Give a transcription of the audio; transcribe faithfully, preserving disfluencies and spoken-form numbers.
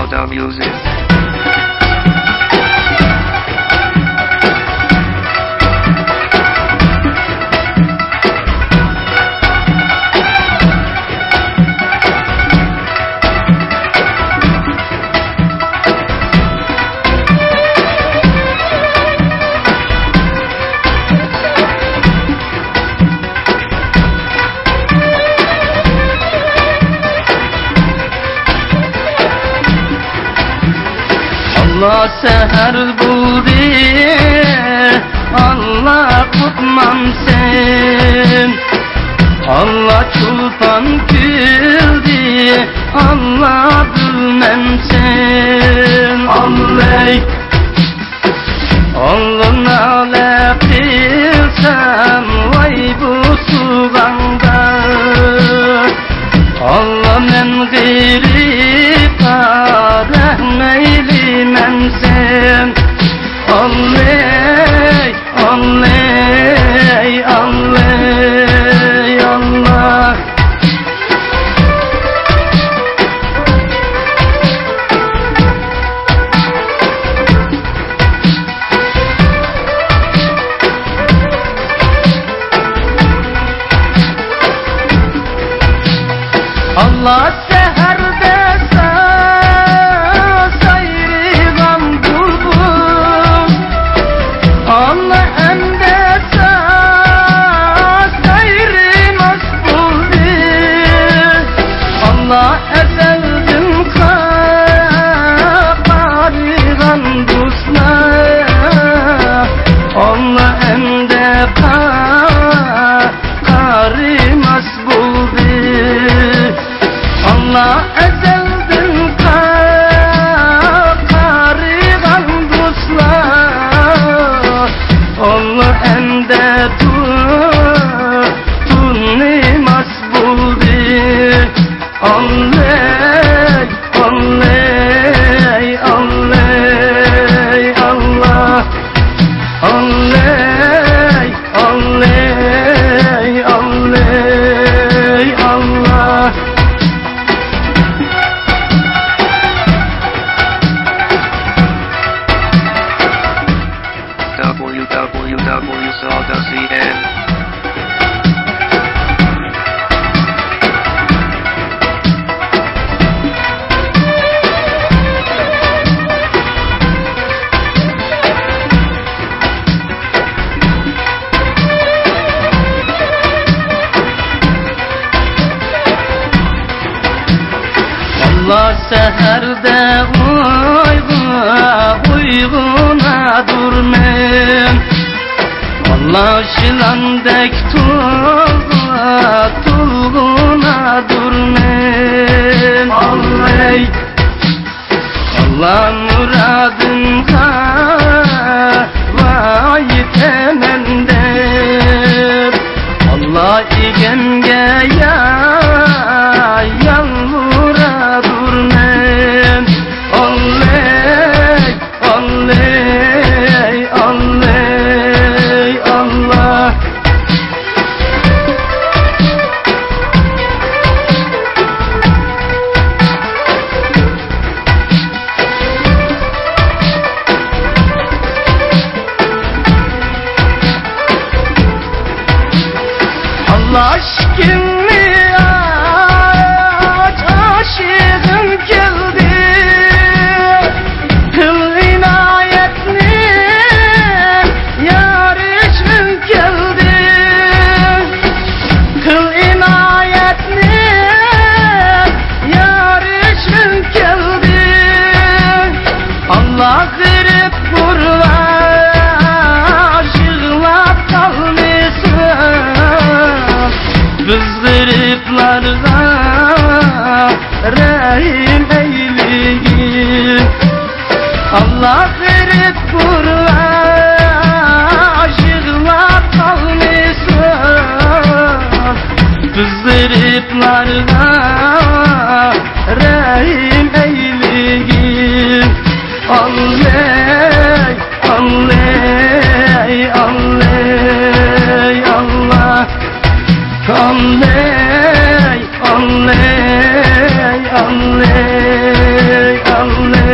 The music. ئاللا، سەھەر بولدى، ئاللا، قورقمامسەن؟ ئاللا، چولپان كۈلدى، ئاللا، بىلمەمسەن؟ ئاللاي! ئاللا، نالە قىلسام، ۋاي بۇ سۇغاڭدا. ئاللا، مەن غېرىبقا رەھمەيلىمەمسەن؟ ئاللاي، ئاللاي، ئاللاي، ئاللا. ئاللا، سەھەردە سايرىغان بۇلبۇل، ئاللا، ئەمدى سايرىماس بولدى. ئاللا، ئەزەلدىن قا-، قارىغان دوستلار، ئاللا، ئەمدى قا-، قارىماس بولدى. ئاللا، ئەزەلدىن قا-، قارىغان دوستلار، ئاللا، ئەمدى تۇ-، تونۇماس بولدى. ئاللاي، ئاللاي، ئاللاي، ئاللا. ئاللاي، ئاللاي، ئاللاي، ئاللا. W W W dot sada dot C N. ئاللا، سەھەردە ئويغا-، ئويغىنادۇرمەن. ئاللا، يىلاندەك تولغا-، تولغىنادۇرمەن. ئاللاي! ئاللا، مۇرادىمغا ۋاي يېتەمەن دەپ، ئاللا، ئىگەمگە يا-، يالۋۇرادۇرمەن. ئاللاي، ئاللاي، ئاللاي، ئاللا. ئاللا، ئىشىكىمنى ئاچ، ئاشىقىم كەلدى. قىل ئىنايەتنى، يارىشىم كەلدى. قىل ئىنايەتنى، يارىشىم كەلدى. ئاللا، غېرىب قۇرلار يىغلاپ قالمىسۇن، بىز غېرىبلارغا رەھىم ئەيلىگىن. ئاللا، غېرىب قۇرلار يىغلاپ قالمىسۇن، بىز غېرىبلارغا رەھىم ئەيلىگىن. ئاللاي، ئاللاي، ئاللاي، ئاللا. ئاللاي، ئاللاي، ئاللاي، ئاللاي. بىلەن